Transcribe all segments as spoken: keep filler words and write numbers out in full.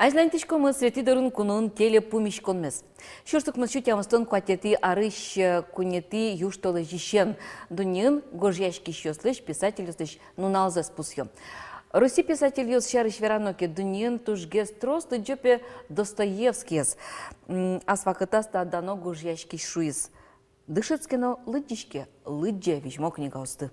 Азьланьтӥськомы Светӥ дорын куноын телепумиськонмес. Сюрс укмыс сю тямыстон куатетӥ арысь, э, куинетӥ южтолэзьысен дуннеын гожъяськисьёслэсь, писательёслэсь нуналзэс пусъё. Россиысь писательёс сярысь верано ке, дуннеын тужгес трос лыдӟо пе Достоевскиез. М, ас вакытаз та дано гожъяськись шуиз: дышетске но лыдӟиське, лыдӟе визьмо книгаосты.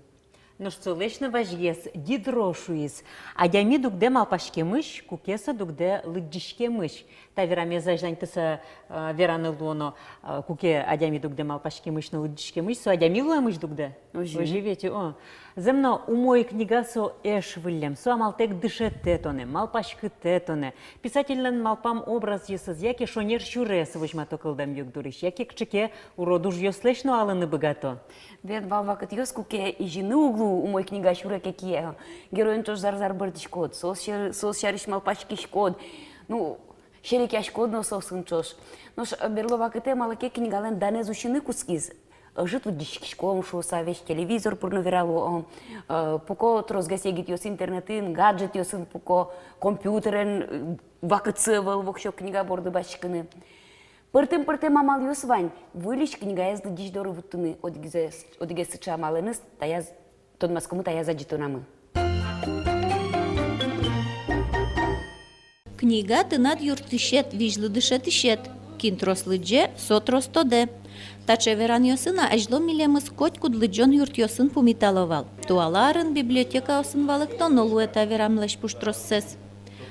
Нош солэсь но вазьгес Дидро шуиз: адями дугдэ малпаськемысь, куке со дугдэ лыдӟиськемысь. Та верамез азьланьтыса, э, вераны луоно, э, куке адями дугдэ малпаськемысь но лыдӟиськемысь, со адями луэмысь дугдэ. Озьы. Озьы ведь, о. Зэм но, умой книга со эш выллем, со амалтэк дышетэ тонэ, малпаськытэ тонэ. Писательлэн малпам образъёсыз яке шонер сюрес возьмато кылдэм югдурысь, яке кыӵе ке урод ужъёслэсь но алыны быгато. Вет вал вакытъёс, куке изьыны уг лу умой книга сюре ке кие. Героен ӵош зар-зар бӧрдӥськод, соос сьӧ-, соос сярысь малпаськиськод. Ну, серекъяськод но соосын ӵош. Нош, э, берло вакытэ малы ке книгалэн данэз усьыны кутскиз. Ӧжыт лыдӟиськиськом шуыса, весь телевизор пыр но верало, э, пуко тросгес егитъёс интернетын, гаджетъёсын пуко, компьютерен, э, вакытсы ӧвӧл воксё книга борды басьтыны. Пӧртэм-пӧртэм амалъёс вань, выльысь книгаез лыдӟись доры вуттыны. Одӥгез, одӥгез сыӵе амалэныз таяз, тодматскомы таяз адӟытонамы. Книга — тынад юрттӥсед, визьлы дышетӥсед. Кин трос лыдӟе, со трос тодэ. Таӵе веранъёсын азьло милемыз котькуд лыдӟон юртъёсын пумитало вал. Туала арын библиотекаосын валэктоно луэ та верамлэсь пуштроссэс.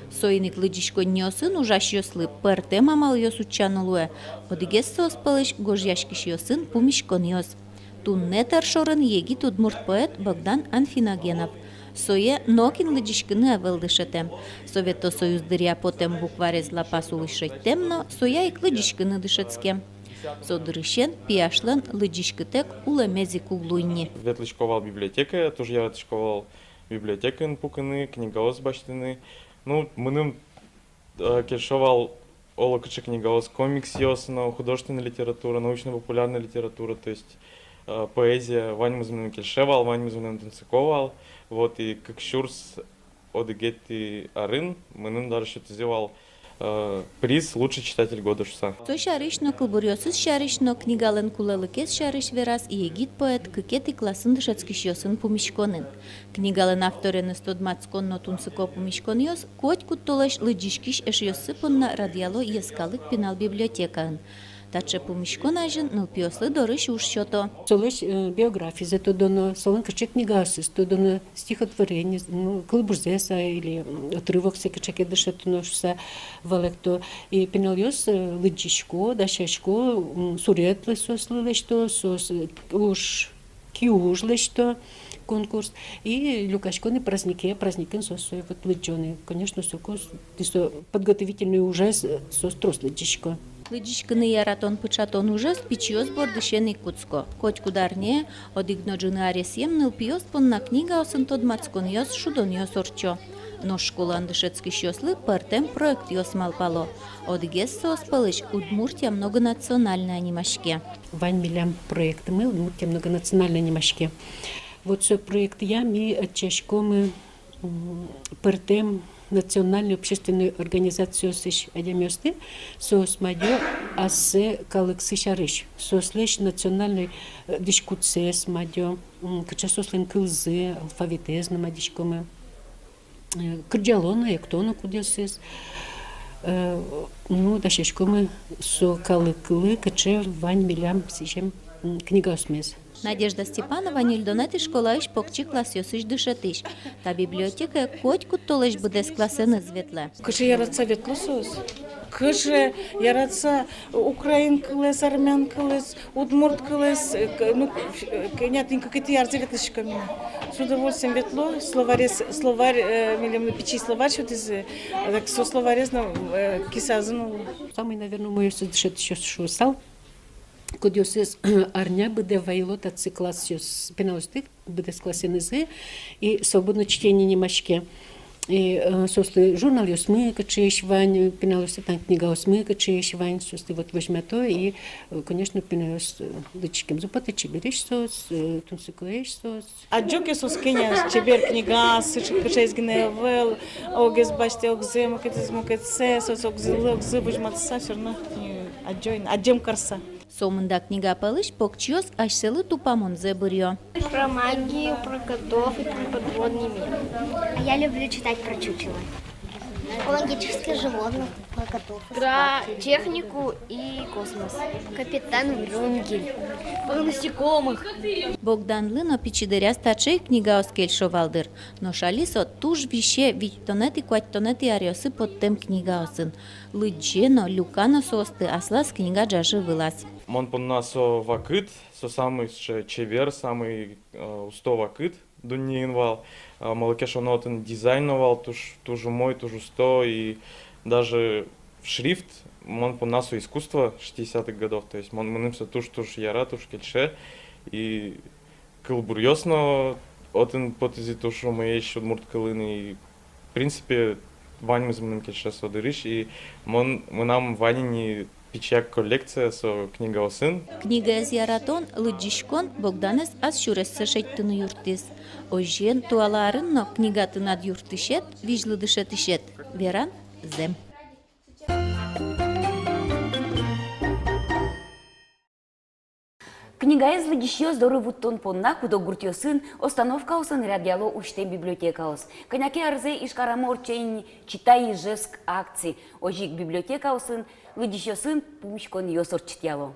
Соин ик лыдӟиськонниосын ужасьёслы пӧртэм амалъёс утчано луэ, одӥгез соос пӧлысь — гожъяськисьёсын пумиськонъёс. Туннэ тӧр шорын егит удмурт поэт Богдан Анфиногенов. Сое нокин лыдӟиськыны ӧвӧл дышетэм. Совето Союз дыръя потэм букварез лапас улысь шедьтэм но, соя ик лыдӟиськыны дышетскем. Со дырысен пияшлэн лыдӟиськытэк улэмез ик уг луы ни. Ветлӥсько вал библиотекае, туж яратӥсько вал библиотекаын пукыны, книгаос басьтыны. Ну, мыным, э, кельшо вал оло кыӵе книгаос, комиксъёс но, художественной литература, научно-популярной литература, то есть, э, поэзия, ваньмыз мыным кельше вал, ваньмыз мыным тунсыко вал. Вот, и кык сюрс одӥгетӥ арын мыным даже сётӥзы вал, э, приз «Лучший читатель года» шуыса. Со сярысь но, кылбуръёсыз сярысь но, книгалэн кулэлыкез сярысь вераз егит поэт кыкетӥ классын дышетскисьёсын пумиськонын. Книгалэн автореныз тодматскон но тунсыко пумиськонъёс котькуд толэзь лыдӟиськись эшъёссы понна радъяло йӧскалык пинал библиотекаын. Таӵе пумиськон азьын нылпиослы дорысь уж сёто. Солэсь, э, биографизэ тодоно, солэн кыӵе книгаосыз тодоно, стихотворениез, ну, кылбурзэс-а или, м, отрывоксэ кыӵе ке дышетоно шуыса валэкто. И пиналъёс, э, лыдӟисько, дасясько, м, суретлы соослы лэсьто, соос, э, уж, киуж лэсьто, конкурс. И люкасько ни празднике, праздникын соос сое вот лыдӟо ни. Конечно, соку с-, тӥ со подготовительный ужез, э, соос трос лыдӟисько. Лыдӟиськыны яратон-пыӵатон ужез пичиос бордысен ик кутско. Котькуд арне одӥг но ӝыны аресъем нылпиос понна книгаосын тодматсконъёс, шудонъёс ортчо. Нош школаын дышетскисьёслы пӧртэм проектъёс малпало. Одӥгез соос пӧлысь «Удмуртия многонациональная» нимаське. Вань милям проектмы «Удмуртия многонациональная» нимаське. Вот со проектъя ми ӧтчаськомы, м, пӧртэм национальной общественной организациосысь адямиосты, соос мадё ассэ калыксы сярысь, соослэсь национальной, э, дӥськутсэс мадё, м, кыӵе соослэн кылзы, алфавитэз но мадиськомы, э, кырӟало но, экто но кудъёсыз. Э, ну, дасяськомы со калыклы, кыӵе вань милям сӥзем, м, книгаосмес. Надежда Степанова ньыльдонэтӥ школаысь покчи классъёсысь дышетӥсь. Та библиотекае котькуд толэзь быдэс классэныз ветлэ. Кыӵе яратыса ветло соос. Кыӵе яратыса украин кылэз, армян кылэз, удмурт кылэз, э, к-, ну, э, кӧня тӥни кыкетӥ арзэ ветлӥськом ини. С удовольствием ветло, словарез, словарь, э, милемлы пичи словарь сётӥзы, э, так со словарез но, э, кисазы но. Самой, наверно, умоез дышетӥсьёс шуысал, кудъёсыз арня быдэ вайыло татчы классъёс, пиналъёсты быдэс классэнызы, и «Свободное чтение» нимаське. И, э, соослы журналъёсмы кыӵеесь вань, э, пиналъёслы тань книгаосмы кыӵеесь вань, соослы вот возьмато, и, э, конечно, пиналъёс, э, лыдӟиськемзы потэ, чебересь соос, э, тунсыкоесь соос. Адӟо ке соос, кӧня чебер книга, сыӵе кыӵеез гинэ ӧвӧл, огез басьтэ, огзэ мукетыз, мукетсэ, соос огзылы огзы возьматыса, всё равно, э, адӟо ини, адӟем карыса. Сомында книга пӧлысь покчиос асьсэлы тупамонзэ быръё. Про магию, про котов и про подводный мир. А я люблю читать про чучело. Про магических животных, про котов. Про технику и космос. Капитан Врунгель. Про насекомых. Богданлы но пичи дыръяз таӵе ик книгаос кельшо вал дыр. Нош али со туж висе витьтонэтӥ, куатьтонэтӥ аръёсы поттэм книгаосын. Лыдӟе но, люка но соосты аслаз книга ӝажы вылаз. Мон понна со вакыт, со самый сыӵе чебер, самый, э, усто вакыт дуннеын вал. Э, малы ке шуоно, отын дизайн но вал туж, туж умой, туж усто, и даже шрифт, мон понна со искусство шестидесятых годов. То есть мон, мыным со туж, туж яра, туж кельше. И кылбуръёс но отын потӥзы туж умоесь удмурт кылын, и, в принципе, ваньмыз мыным кельше со дырысь, и мон, мынам вань ини пичияк коллекция со книгаосын. Книгаез яратон, лыдӟиськон Богданэз ас сюрессэ шедьтыны юрттӥз. Озьыен, туала арын но книга тынад юрттӥсед, визьлы дышетӥсед веран зэм. Книгаез лыдӟисьёс доры вуттон понна куд-ог гуртъёсын, остановкаосын радъяло усьтэм библиотекаос. Кӧня ке арзэ Ижкарамы ортче ини «Читай, Ижевск» акци. Озьы ик библиотекаосын лыдӟисьёсын пумиськонъёс ортчытъяло.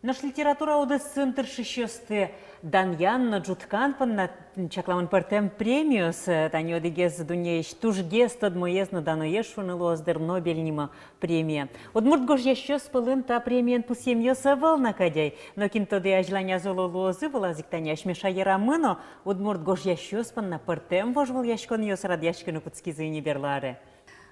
Нош литература удысын тыршисьёсты данъян но ӝуткан понна чакламын пӧртэм премиос. Тани одӥгез дуннеысь тужгес тодмоез но даноез, шуыны луоз дыр, Нобель нимо премия. Удмурт гожъясьёс пӧлын та премиен пусъемъёс ӧвӧл на кадь ай. Но кин тодэ, азьланяз оло луозы, вылаз ик тани асьме шаерамы но удмурт гожъясьёс понна пӧртэм вожвылъяськонъёс радъяськыны кутскизы ини берло аре.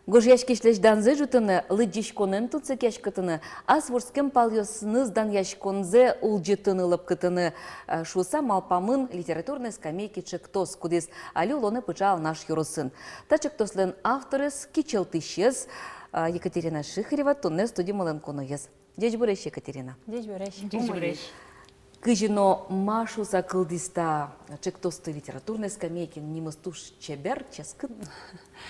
Гожъяськисьлэсь данзэ ӝутыны, лыдӟиськонэн тунсыкъяськытыны, ас вордскем палъёсыныз данъяськонзэ улӟытыны, лӧпкытыны, э, шуыса малпамын «Литературной скамейки» ӵектос, кудӥз али улонэ пыӵа Алнаш ёросын. Та ӵектослэн авторез, кичӧлтӥсез, э, Екатерина Шихарева туннэ студиямылэн куноез. Ӟечбуресь, Екатерина. Ӟечбуресь. Ӟечбуресь. Кызьы но, ма шуыса кылдӥз та ӵектосты? «Литературной скамейки» нимыз туж чебер, ческыт,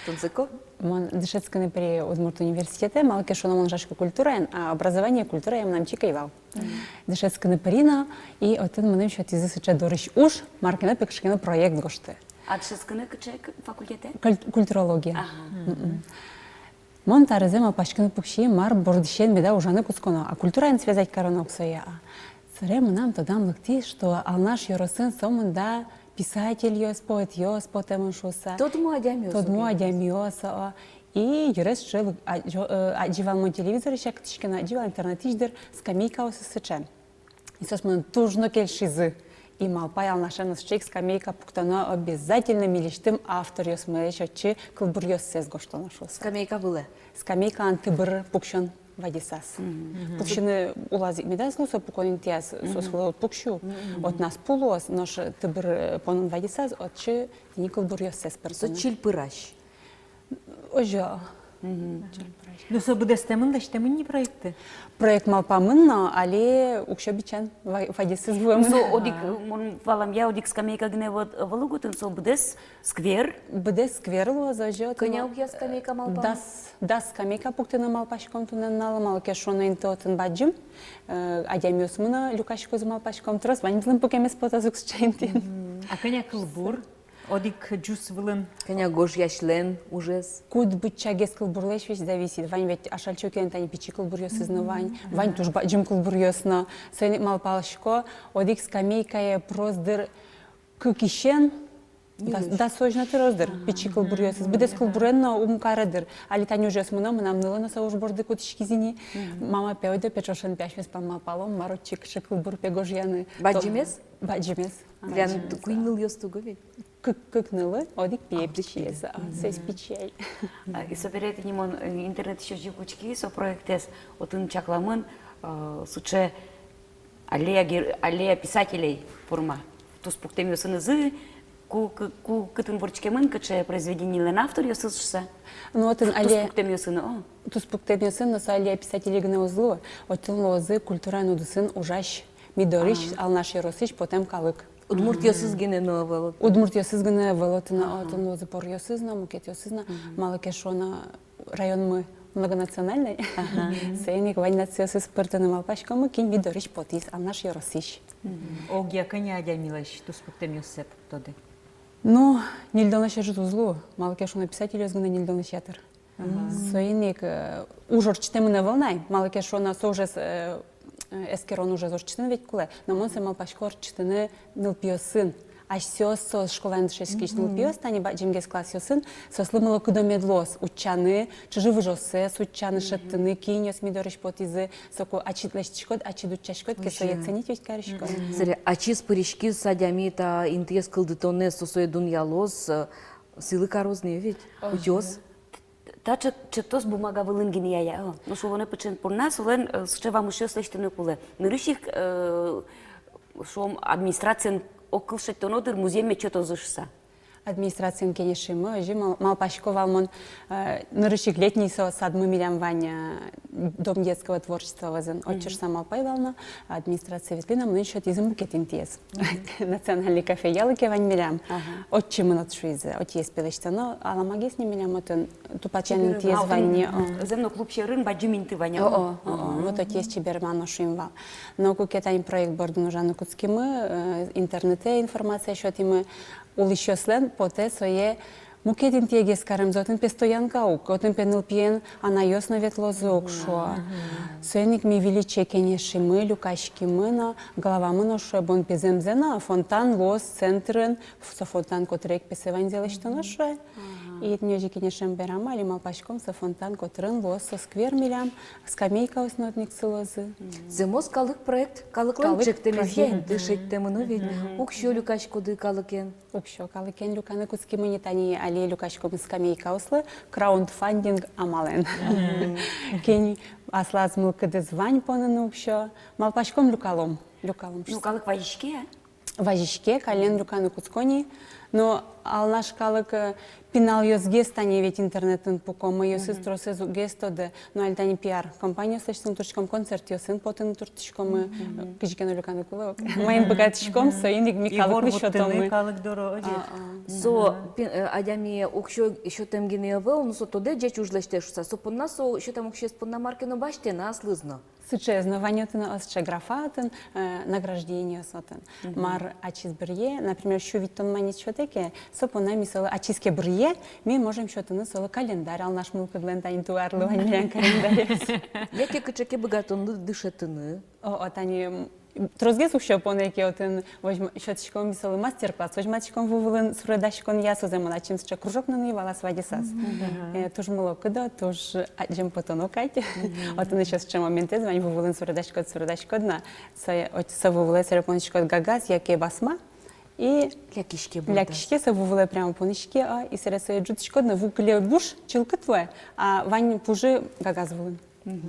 тунсыко. Мон дышетскыны пыри Удмурт университетэ, малы ке шуоно, мон ужасько культураен, а образование культураен мынам чик ӧй вал. Мгм. Дышетскыны пыри но, и отын мыным сётӥзы сыӵе дорысь уж: мар ке но, пе, кыӵе ке но проект гожты. А дышетскыны кыӵе к-, факультетэ? Куль-, культурология. Ага. Мгм. Мон та арзэ малпаськыны пукси, мар бордысен меда ужаны кутсконо, а культураен связать кароно ук сое, а. Собере мынам тодам лыктӥз, что Алнаш ёросын сомында писательёс, поэтъёс потэмын шуыса. Тодмо адямиос. Тодмо адямиос, о. И йырез сыӵе лы-, а, ӟо-, э, адӟи вал мон телевизорысь, кытысь ке но адӟи вал, интернетысь дыр, скамейкаос сыӵе. И соос мыным туж но кельшизы. И малпай, Алнашын но сыӵе ик скамейка пуктоно, обязательно милесьтым авторъёсмылэсь отчы кылбуръёссэс гожтоно шуыса. Скамейка вылэ? Скамейкалэн тыбыр пуксён вадисаз. Мгм. Пуксьыны улаз ик медаз лу со пукон интыяз, мгм, соос вылэ уд пуксьы. Мгм. Отын ас пу луоз, нош тыбыр, э, понон вадисаз отчы тӥни кылбуръёссэс пыртоно. Со чильпырась. Озьы. Мгм. Ну, со быдэстэмын, лэсьтэмын ни проектты? Проект малпамын но, али уксё бичан ва-, вадисыз вуэмын. Ну, со одӥг, э, мон валамъя, одӥг скамейка гинэ вот, э, вылэ уг отын, со быдэс сквер. Быдэс сквер луоз, озьы. Кӧня укъя скамейка малпамын? Дас, дас скамейка пуктыны малпаськом туннэ нуналлы, малы ке шуоно, инты отын бадӟым, э, адямиосмы но люкаськозы, малпаськом, трос ваньмызлэн пукемез потоз ук сыӵе интыын. Мгм. А кӧня кылбур? Одӥг ӟус вылын. Кӧня гожъясьлэн ужез? Куд быдӟагес кылбурлэсь ведь зависит. Вань ведь Ашальчи Окиен тани пичи кылбуръёсыз но вань, вань туж бадӟым кылбуръёс но. Соин ик малпасько, одӥг скамейкае прос дыр кыкысен, дас, дас озьы но трос дыр, пичи кылбуръёсыз. Быдэс кылбурен но ум каре дыр. Али тани ужъёсмы но, мынам нылы но со уж борды кутӥськиз ини. Мама, пе, ойдо, пе, ӵошен, пе, асьмес пан малпалом, мар отчы кыӵе кылбур, пе, гожъяны. Бадӟымез? Бадӟымез. Тӥляд куинь нылъёсты уго ведь? Кык, кык нылы, одӥг пие пичиез, а, соос пичи ай. А, и собере тӥни мон, э, интернетысь озьы ик учки со проектэз, отын чакламын, э, сыӵе аллея гер-, аллея писателей форма. Туспуктэмъёсынызы Ку, ку, ку кытын вордскемын, кыӵе произведениелэн авторъёсыз шуса? Ну, отын али туспуктэмъёсын, о. Туспуктэмъёсын, но со али писатель гинэ уз луы. Отын луозы культураен удысын ужась, ми дорысь, Алнаш ёросысь потэм калык. Удмуртъёсыз гинэ но ӧвӧл отын. Удмуртъёсыз гинэ ӧвӧл отын, отын луозы поръёсыз но, мукетъёсыз но, малы ке шуоно районмы многонациональной. Соин ик вань нациосыз пыртыны малпаськомы, кин ми дорысь потӥз, Алнаш ёросысь. Огъя кӧня адямилэсь туспуктэмъёссэ пуктоды? Ну, ньыльдонлэсь ӧжыт уз луы, малы ке шуоно писательёс гинэ ньыльдонлэсь ятыр. Соин ик, э, уж ортчытэмын ӧвӧл на ай, малы ке шуоно со ужез, э, э, эскерон ужез ортчытыны ведь кулэ, но мон сое малпасько ортчытыны нылпиосын. Асьсэос соос школаын дышетскись нылпиос, тани бадӟымгес классъёсын, соослы мылокыдо мед луоз утчаны, чыжы-выжыоссэс утчаны, шедьтыны, кинъёс ми дорысь потӥзы, соку ачид лэсьтӥськод, ачид утчаськод ке, сое ценить ведь кариськод. Собере ачиз пыриськиз адями та интыез кылдытонэ, со сое дунъялоз, э, сӥлы кароз ни ведь, утёз. Та чек-, чектос бумага вылын гинэ яя, о. Нош улонэ пыӵем понна солэн, э, сыӵе вамышъёс лэсьтыны кулэ. Нырысь ик, э, шуом, администрациен огкыл шедьтоно дыр, музъем мед сётозы шуса. Администрациен кенешимы, озьы мал-, малпасько вал мон, э, нырысь ик летний со садмы милям вань, э, Дом детского творчества вӧзын. Отчы шуса малпай вал но, администрацие ветлӥ но, мыным сётӥзы мукет интыез. Национальный кафе ялыке вань милям. Отчы мынод шуизы, отӥез пе лэсьтоно, аламагес ни милям отын тупатъян интыез вань ни, о. Зэм но клуб сьӧрын бадӟым инты вань, о. О, о, о, о. Вот отӥез чебермано шуим вал. Но куке тани проект бордын ужаны кутскимы, э, интернетэ информация сётӥмы, улӥсьёслэн потэ сое мукет интыегес каремзы, отын пе стоянка ук, отын пе нылпиен анайёс но ветлозы ук, шуо. Соин ик ми выльысь кенешимы, люкаськимы но, главамы но шуэ, бон пе зэмзэ но фонтан луоз центрын, со фонтан котырек пе сое ваньзэ лэсьтоно, шуэ. И тӥни озьы кенешем берамы али малпаськом, со фонтан котырын луоз со сквер милям, скамейкаос но отын ик сылозы. Зэмос калык проект, калыклэн чектэмезъя инты шедьтэмын ведь. Уксё люкаськоды калыкен? Уксё калыкен люканы кутскимы ни, тани али люкаськом скамейкаослы краундфандинг амалэн. Кин аслаз мылкыдыз вань поныны уксё, малпаськом, люкалом, люкалом. Ну, калык вазиське-а? Вазиське, каллен люканы кутско ни. Но Алнаш калык, э, пиналъёсгес тани ведь интернетын пуко, мыйёсыз тросэз уггес тоды. Но али тани пиар компаниос лэсьтыны турттӥськом, концертъёсын потыны турттӥськомы, э, кызьы ке но люканы кулэ ук. Маин быгатӥськом, соин ик ми калыклы сётомы. Калык доры, озьы. А, а. Со пи-, э, адями уксё сётэм гинэ ӧвӧл, но со тодэ, ӟеч уж лэсьтэ шуса. Со понна, со сётэм уксёез понна мар ке но басьтэ на аслыз но. Сыӵеез но вань отын, о, сыӵе графа отын, э, награждениос отын. Мар ачиз быръе, например, сю витьтон манет сётэ ке, со понна ми солы, ачиз ке быръе, ми можем сётыны солы календарь, Алнаш мылкыдлэн тани туарлы вань милям календарез. Яке кыӵе ке быгатонлы дышетыны. О, о, тани, м, тросгес уксё понэ ке, отын возьма-, сётӥськом ми солы мастер-класс, возьматӥськом ву вылын суредаськонъя, со зэмос ачим сыӵе кружок но ни вал ас вадьсас. Э, туж мылокыдо, туж адӟем потоно кадь. Отын ещё сыӵе моментэз вань: ву вылын суредаськод, суредаськод но, со, о, со ву вылэ собере понӥськод гагаз яке басма, и лякиське, лякиське, со ву вылэ прямо понӥське, а, и собере сое ӝутӥськод но, ву кыле буш, чылкыт луэ, а вань пужы гагаз вылын.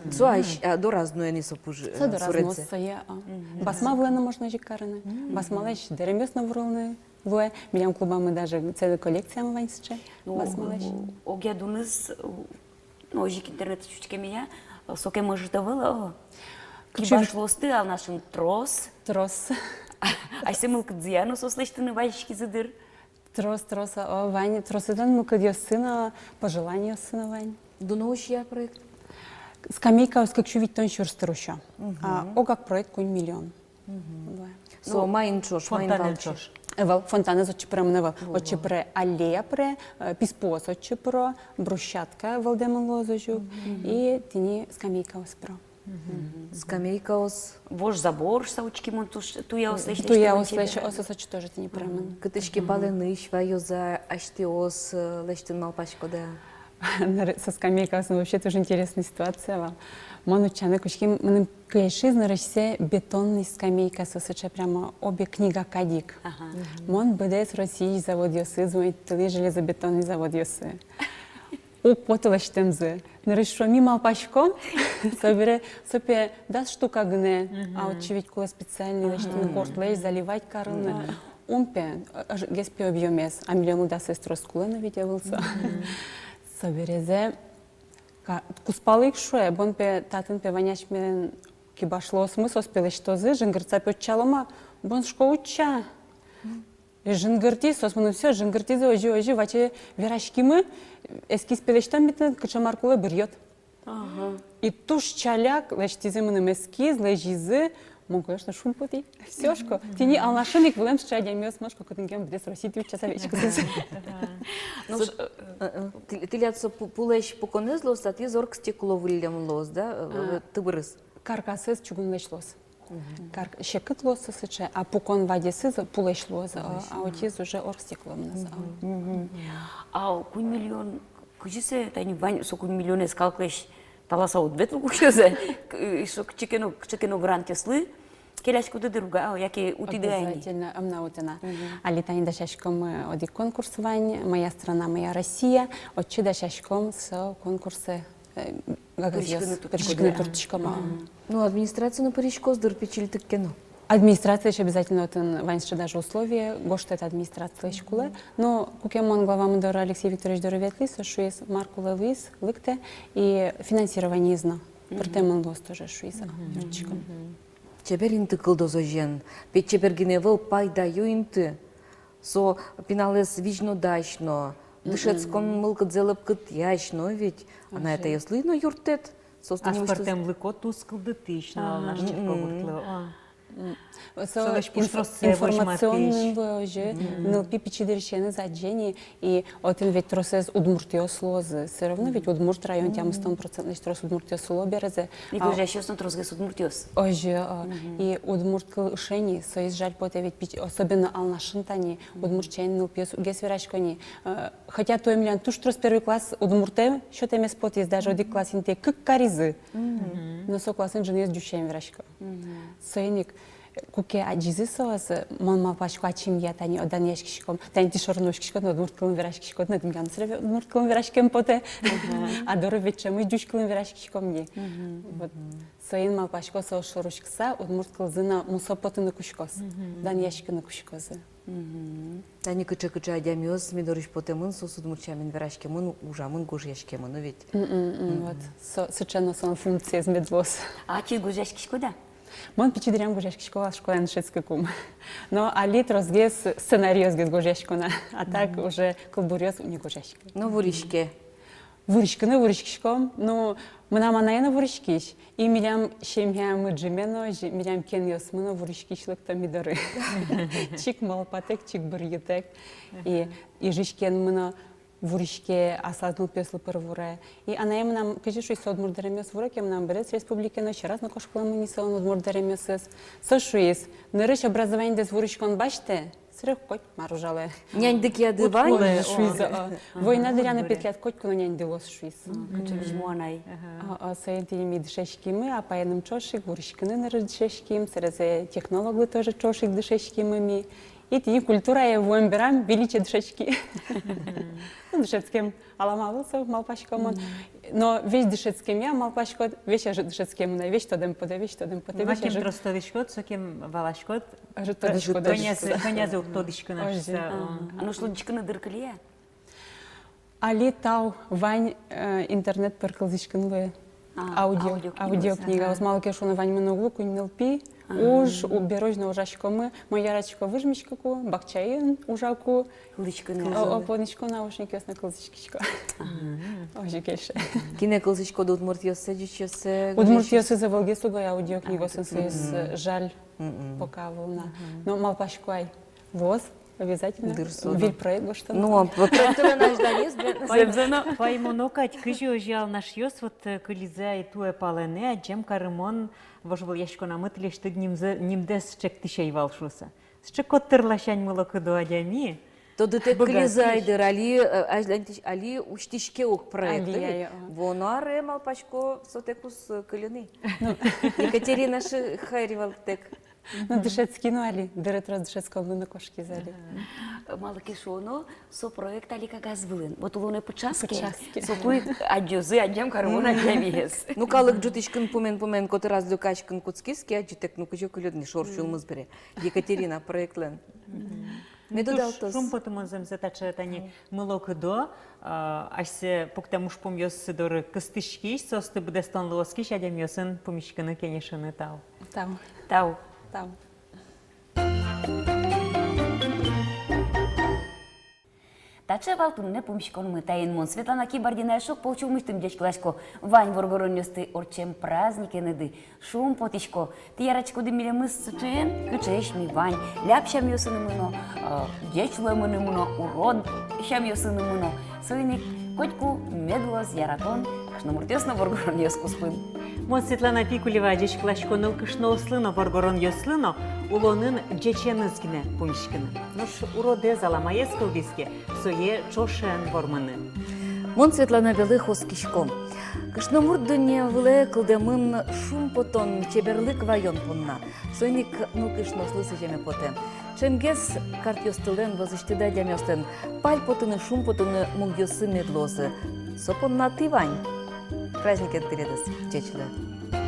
Со ась, а, дораз нуэ ни со пужы, э, суредзэ? Со дораз нуоз сое, а. Басма вылэ но можно озьы ик карыны. Басмалэсь дэремъёс но вурылыны луэ. Милям клубамы даже целый коллекциямы вань сыӵе, ну, басмалэсь. Огъя дуныз, ну, озьы ик интернетысь учкемея, сокем ӧжыт ӧвӧл, о. Кибашлыосты Алнашын трос. Трос. Асьсэ мылкыдзыя но соос лэсьтыны вазиськизы дыр. Трос, трос, о, вань, тросэзлэн мылкыдъёссы но, пожеланиоссы но вань. Дуно усья проект? Скамейкаос кык сю витьтон сюрс тыр усё. А огак проект куинь миллион. Со, ну, маин ӵош, маин валче? Фонтанэн ӵош. Ӧвӧл, фонтанэз отчы пыремын ӧвӧл. Отчы пыре аллея, пыре, э, писпуос отчы пыро, брусчатка вӧлдэмын луоз озьы ук, и тӥни скамейкаос пыро. Скамейкаос. Вож забор шуса учкимон, туж туяослэсь. Туяослэсь, о, соос отчы тоже тӥни пыремын. Кытысь ке палэнысь ваёзы-а асьтэос, э, лэсьтыны малпаськоды-а? Ныр-, со скамейкаосын вообще туж интересной ситуация вал. Мон утчаны кутски, мыным кельшиз нырысьсэ бетонный скамейка, со сыӵе прямо обе книга кадь ик. Мон быдэс Россиысь заводъёсы звонить кари, железобетонный заводъёсы. Уг поты лэсьтэмзы. Нырысь шуо, ми малпаськом, собере со пе дас штука гинэ, а отчы ведь кулэ специальный лэсьтыны, кортлэсь заливать карыны. Ум пе, ӧжытгес пе объёмез, а милемлы дасэз трос кулэ но ведь ӧвӧл со. Собере зэ ка-, кузпалы ик шуэ: бон пе, татын пе вань асьмелэн кибашлыосмы, соос пе лэсьтозы, жингыртса пе утчалом-а? Бон, шуко, утча. И жингыртӥз, соос мыным всё жингыртӥзы, озьы, озьы, ваче вераськимы, эскиз пе лэсьтом ми тыныд, кыӵе мар кулэ, быръёд. Ага. И туж ӵаляк лэсьтӥзы мыным эскиз, лэзизы. Мон, конечно, шумпотӥ. Всё, шуко, тӥни Алнашын ик вылэм сыӵе адямиос, мон, шуко, кытын ке но быдэс Россиын утчаса веськозы. Ну, со, э, э, тӥ-, тӥляд со пу-, пулэсь пуконэз луоз, а тӥ оргстекло выллем луоз, да, э, э, тыбырыз. Каркасэз чугунлэсь луоз. Кар-, секыт луоз со сыӵе, а пукон вадесыз пулэсь луоз, а, а отӥз уже оргстекло мынэ. А куинь миллион, кызьы сое, тани вань со куинь миллионэз калыклэсь таласа уд ветлы, куке сое, к-, со кыӵе ке но, кыӵе ке но грантъёслы келяськоды дыр уга, а, яке утӥды-а ини? Обязательно, ӧм на уты на. Али тани дасяськом, э, одӥг конкурс вань, «Моя страна, моя Россия», отчы дасяськом со конкурсэ. Э, гагазъёс пыриськыны туртӥськом. Пыриськыны туртӥськом, а. Ну, администрация но пыриськоз дыр, пичильтык ке но. Администрациысь обязательно отын вань сыӵе даже условие, гожтэт администрациысь кулэ. Но куке мон главамы доры, Алексей Викторович доры ветлӥ, со шуиз: мар кулэ, луиз, лыктэ, и финансированиез но пыртэмын луоз тоже, шуиз, а, юрттӥськом. Чебер инты кылдоз озьыен. Пе, чебер гинэ ӧвӧл, пайдаё инты. Со пиналэз визьнодась но, дышетскон мылкыдзэ лӧпкытъясь но ведь. Анай-атайёслы но юрттэт. Соос тӥни аспӧртэмлыко туж кылдытӥсь но Алнаш черкогуртлы. Со информационный луэ озьы, нылпи пичи дырысеныз адӟе ни, и отын ведь тросэз удмуртъёс луозы. Всё равно ведь удмурт район, тямыстон процентлэсь трос удмуртъёс уло бере зэ. И гожъясьёс но тросгес удмуртъёс. Озьы, а, и удмурт кыл ыше ни, соиз жаль потэ ведь пич-, особенно Алнашын тани, удмурт сямен нылпиосгес верасько ни. Э, хотя туэ милям туж трос первый класс удмуртэ сётэмез потӥз, даже одӥг класс интые кык каризы. Но со классын ӝыныез ӟуч сямен верасько. Соин ик, э, куке адӟизы соос, э, мон малпасько, ачим я тани, о, данъяськиськом, тани тӥ шоры но учкиськод но, удмурт кылын вераськиськод но, тӥ милям сыӵе удмурт кылын вераськем потэ. А доры ведь ӵемысь ӟуч кылын вераськиськом ни. Вот. Соин малпасько, соос шоры учкыса, удмурт кылзы но мусо потыны кутскоз, данъяськыны кутскозы. Тани кыӵе-кыӵе адямиос ми дорысь потэмын, соос удмурт сямен вераськемын, ужамын, гожъяськемын, ну ведь. Вот. Со, сыӵе но солэн функциез мед луоз. А тӥ гожъяськиськоды-а? Мон пичи дыръям гожъяськисько вал, школаын дышетскыкум. Но али тросгес сценариосгес гожъясько на, а так уже кылбуръёс уг ни гожъяськы. Но вуриське. Вуриськыны вуриськиськом, ну, мынам анае но вуриськись, и милям семьямы ӝыме но, ӝы-, милям кенъёсмы но вуриськись лыкто ми доры. Чик малпатэк, чик быръетэк. И, и Ижысь кенмы но вуриське, аслаз нылпиослы пыр вуре. И анае мынам, кызьы шуиз, со удмурт дэремъёс вуре ке, мынам быдэс республикае но, сьӧраз но кошкылэмын ни солэн удмурт дэремъёсыз. Со шуиз: нырысь образованидэс вуриськон басьтэ, сэре коть мар ужалэ. Няньды кияды вань? Кулэ, шуиз, о. Война дыръя но петлят, котьку но няньды луоз, шуиз. Кыӵе визьмо анай. А, а, соин тӥни ми дышетскимы, апаеным ӵош ик, вуриськыны нырысь дышетским, сэрезэ технологлы тоже ӵош ик дышетскимы ми. И тӥни культурае вуэм берам выльысь дышетски. Ну, дышетскем алама ӧвӧл со, малпасько мон. Но весь дышетскемъя, малпаськод, весь ӧжыт дышетскемын ай, весь тодэм потэ, весь тодэм потэ, весь ӧжыт. Трос тодӥськод, сокем валаськод. Ӧжыт тодӥськод. Кӧня зэ, кӧня зэ уг тодӥськы на шуса. Ага. А нош лыдӟиськыны дыр кыле-а? Али тау вань, э, интернет пыр кылзӥськыны луэ. А, аудио, аудиокнига. Аудиокнигаос. Ага. Малы ке шуоно, ваньмы но уг лу, куинь нылпи. Ага. Уж, у, берозь но ужаськомы, мон яратӥсько выжмиськыку, бакчаын ужаку. Кылзӥськыны. О, о, понӥсько наушникъёс но кылзӥськисько. Ага. Озьы кельше. Кинэ кылзӥськоды, удмуртъёссэ, ӟучъёссэ? Удмуртъёсыз ӧвӧлгес уг лу, аудиокнигаосын соиз, э, жаль, пока ӧвӧл на. Но малпасько ай, вуоз. Обязательно. Дыр со. Выль проект гожтоно. Ну, а проектылэн азьланез бен. Паймоно, зэм-, паймоно кадь, кызьы озьы Алнашъёс вот, э, кылизы ай туэ палэнэ, адӟем карымон вожвылъяськонамы тӥлесьтыд нимзэ, нимдэс ӵектӥсь ӧй вал шуыса. Сыӵе котыр ласянь мылокыдо адями. Тодытэк кылизы ай дыр, али, э, азьланьтӥсь, али усьтӥське ук проект. Али, ай, а. Вуоно аре, малпасько, сотэк уз, э, кыльы ни. Ну. Екатерина Шихарь вал тэк. Ну, дышетски но али, дыре трос дышетсконлы но кошкиз али. Малы ке шуоно, со проект али кагаз вылын. Вот улонэ пыӵаське, пыӵаське, соку ик адӟозы, адӟем карымон адямиез. Ну, калык ӝутӥськын пумен-пумен котыраз люкаськын кутскиз ке, адӟытэк, ну, кызьы кылёд ни шор сюлмыз бере. Екатерина проектлэн. Мед удалтоз. Шумпотымон зэмзэ таӵе тани мылокыдо, а, асьсэ пуктэм ужпумъёссы доры кыстӥськись, соосты быдэстонлы оскись адямиосын пумиськыны, кенешыны. Тау. Тау. Тау. Тау. Таӵе вал туннэ пумиськонмы. Таин мон, Светлана Кибардина, эшшо пол сюлмысьтым ӟечкыласько вань воргоронъёсты ортчем праздникеныды. Шумпотӥсько, тӥ яратӥськоды милемыз сыӵеен, кыӵеесь ми вань. Ляб сямъёсынымы но, э, ӟеч луэмынымы но, урод сямъёсынымы но. Соин ик котьку мед луоз яратон кышномуртъёс но воргоронъёс куспын. Мон, Светлана Пикулева, ӟечкыласько нылкышноослы но, воргоронъёслы но улонын ӟеченыз гинэ пумиськыны. Нош уродэз, аламаез кылдӥз ке, сое ӵошен вормыны. Мон, Светлана Белых, оскисько: кышномурт дунне вылэ кылдэмын шумпотон, чеберлык ваён понна. Соин ик нылкышноослы сӥземе потэ: ӵемгес картъёстылэн, вӧзысьтыды адямиослэн пальпотыны, шумпотыны мугъёссы мед луозы. Со понна тӥ вань. Праздникен тӥледыз. Ӟеч луэ.